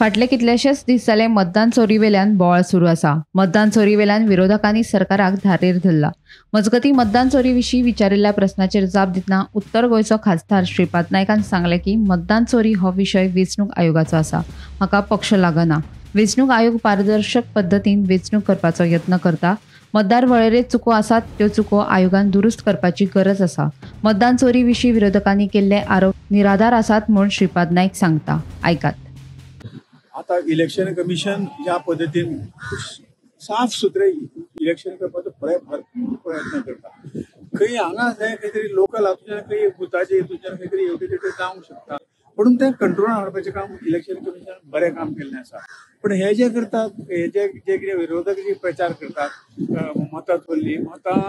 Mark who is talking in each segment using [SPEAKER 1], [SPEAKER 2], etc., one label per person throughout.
[SPEAKER 1] फाटले कितलेशेच दीस जाले मतदान चोरीवेल्यान बोवाळ सुरू आसा. मतदान चोरीवेल्यान विरोधकांनी सरकाराक धारेर धरला. मजगतीं मतदान चोरी विशीं विचारिल्ल्या प्रस्नाचेर जाप दितना उत्तर गोंयचो खासदार श्रीपाद नायकान सांगलें की मतदान चोरी हो विशय वेंचणूक आयोगाचो आसा, हाका पक्ष लागना. वेंचणूक आयोग पारदर्शक पद्दतीन वेंचणूक करपाचो यत्न करता. मतदार वळेरेंत चुको आसात त्यो चुको आयोगान दुरुस्त करपाची गरज आसा. मतदान चोरी विशीं विरोधकांनी केल्ले आरोप निराधार आसात म्हूण श्रीपाद नायक सांगता. आयकात.
[SPEAKER 2] आता इलेक्शन कमिशन ज्या पद्दतीन साफ सुथरे इलेक्शन करपाचो प्रयत्न करता, खंय हांगा थंय खंय तरी लोकल हातूंतल्यान खंय बुथाचे हितूंतल्यान खंय तरी हेवटेन तेवटेन जावंक शकता, पूण तें कंट्रोल हाडपाचें काम इलेक्शन कमिशन बरें काम केल्लें आसा. पूण हे जे करतात, हे जे जे कितें विरोधक जे प्रचार करतात मतां चोरली, मतां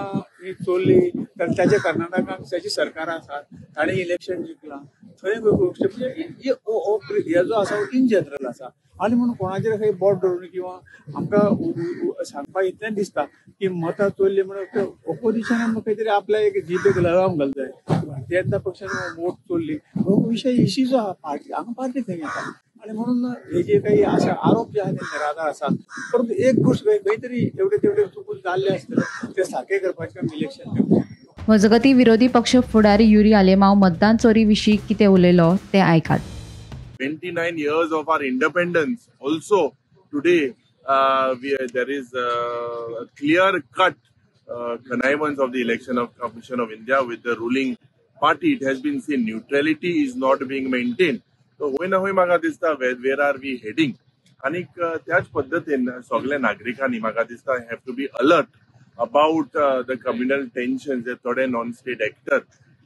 [SPEAKER 2] ही चोरली तर ताचे कर्नाटकाक ताची सरकारां आसात, ताणें इलेक्शन जिखलां थंय गोश्टी म्हणजे हे जो आसा इन जनरल आसा. आनी म्हणून कोणाचेर खंय बोट दवरून किंवा आमकां सांगपाक इतलें दिसता की मतां चोरली म्हणून ओपोजिशनान खंय तरी आपल्या एक जिबेक लगाम घालूंक जाय. भारतीय जनता पक्षान वोट चोरली हो विशय इश्यू जो आहा पार्टी हांगा पार्टी थंय येता आनी म्हणून हे जे काही अशे आरोप जे आहा ते निराधार आसात. परंतु एक गोश्ट खंय तरी एवढे तेवढे चुकून जाल्ले आसतले ते सारके करपाचें काम इलेक्शन कमिशन.
[SPEAKER 1] मजगतीं विरोधी पक्ष फुडारी युरी आलेमाव मतदान चोरी विशीं कितें उलयलो तें आयकात.
[SPEAKER 3] 29 years of our independence, also today there is a clear cut connivance of the Election of Commission of India with the ruling party. It has been seen neutrality is not being maintained. So hoy na hoy म्हाका दिसता where are we heading? आनीक त्याच पद्दतीन सगळे नागरिकांनी म्हाका दिसता have to be alert about the communal tensions जे थोडे नॉन स्टेट एक्टर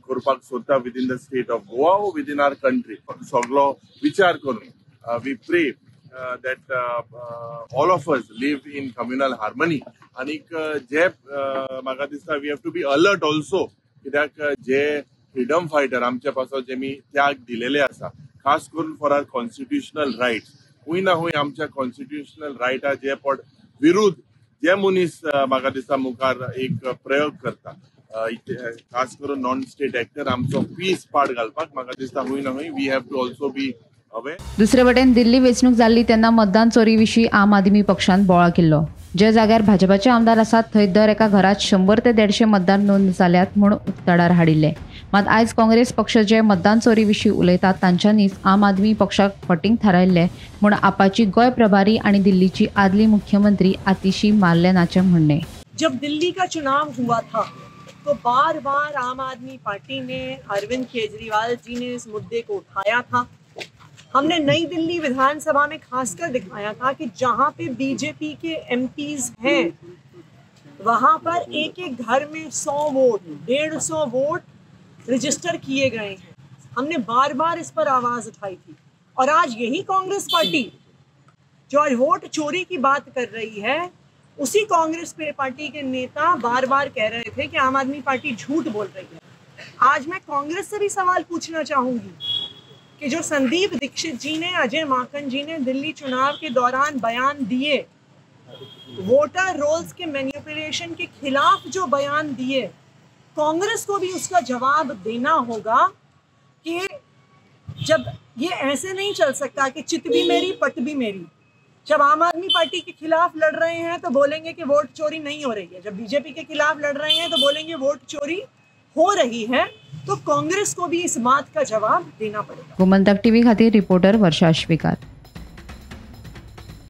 [SPEAKER 3] करपाक सोदता within the state of Goa or within our country. सगलो विचार करून we pray that all of us live in communal harmony. आनीक जे म्हाका दिसता we have to be alert also, कित्याक जे फ्रिडम फायटर आमचे पासत जेमी त्याग दिलेले आसा, खास करून फॉर our constitutional rights, खूंय ना खूंय आमच्या कॉन्स्टिट्युशनल रायटा जे पड विरुद्ध जे मनीस म्हाका दिसता मुखार एक प्रयोग करता, खास करून नॉन स्टेट एक्टर आमचो पीस पाड घालपाक म्हाका दिसता खूंय ना खूंय we have to also be aware.
[SPEAKER 1] दुसरे वटेन दिल्ली वेंचणूक जाल्ली तेन्ना मतदान चोरी विशीं आम आदमी पक्षान बोवाळ केल्लो. जे जाग्यार भाजपाचे आमदार आसात थंय दर एका घरात 100 ते 150 मतदार नोंद जाल्यात म्हूण उक्ताडार हाडिल्ले. मात आयज काँग्रेस पक्ष जे मतदान चोरी विशीं उलयतात तांच्यांनीच आम आदमी पक्षाक फटींग थारायल्ले म्हूण आपाची गोंय प्रभारी आनी दिल्लीची आदली मुख्यमंत्री आतिशी मार्लेनाचें म्हणणें.
[SPEAKER 4] जब दिल्ली का चुनाव हुआ था तो बार बार आम आदमी पार्टी ने, अरविंद केजरीवाल जी ने इस मुद्दे को उठाया था. हमने नई दिल्ली विधानसभा में खासकर दिखाया था कि जहां पे बीजेपी के एमपीज हैं वहां पर एक एक घर में 100 वोट, 150 वोट रजिस्टर किए गए हैं. हमने बार बार इस पर आवाज़ उठाई थी और आज यही कांग्रेस पार्टी जो आज वोट चोरी की बात कर रही है, उसी कांग्रेस पार्टी के नेता बार बार कह रहे थे कि आम आदमी पार्टी झूठ बोल रही है. आज मैं कांग्रेस से भी सवाल पूछना चाहूँगी कि जो संदीप दीक्षित जी ने, अजय माकन जी ने दिल्ली चुनाव के दौरान बयान दिए, वोटर रोल्स के मैनिपुलेशन के खिलाफ जो बयान दिए, कांग्रेस को भी उसका जवाब देना होगा कि जब ये ऐसे नहीं चल सकता कि चित भी मेरी पट भी मेरी. जब आम आदमी पार्टी के खिलाफ लड़ रहे हैं तो बोलेंगे कि वोट चोरी नहीं हो रही है, जब बीजेपी के खिलाफ लड़ रहे हैं तो बोलेंगे वोट चोरी हो रही है. तो कांग्रेस को भी इस बात का जवाब देना पड़ेगा.
[SPEAKER 1] गोमंतक टीव्ही खातीर रिपोर्टर वर्षा अश्विकार.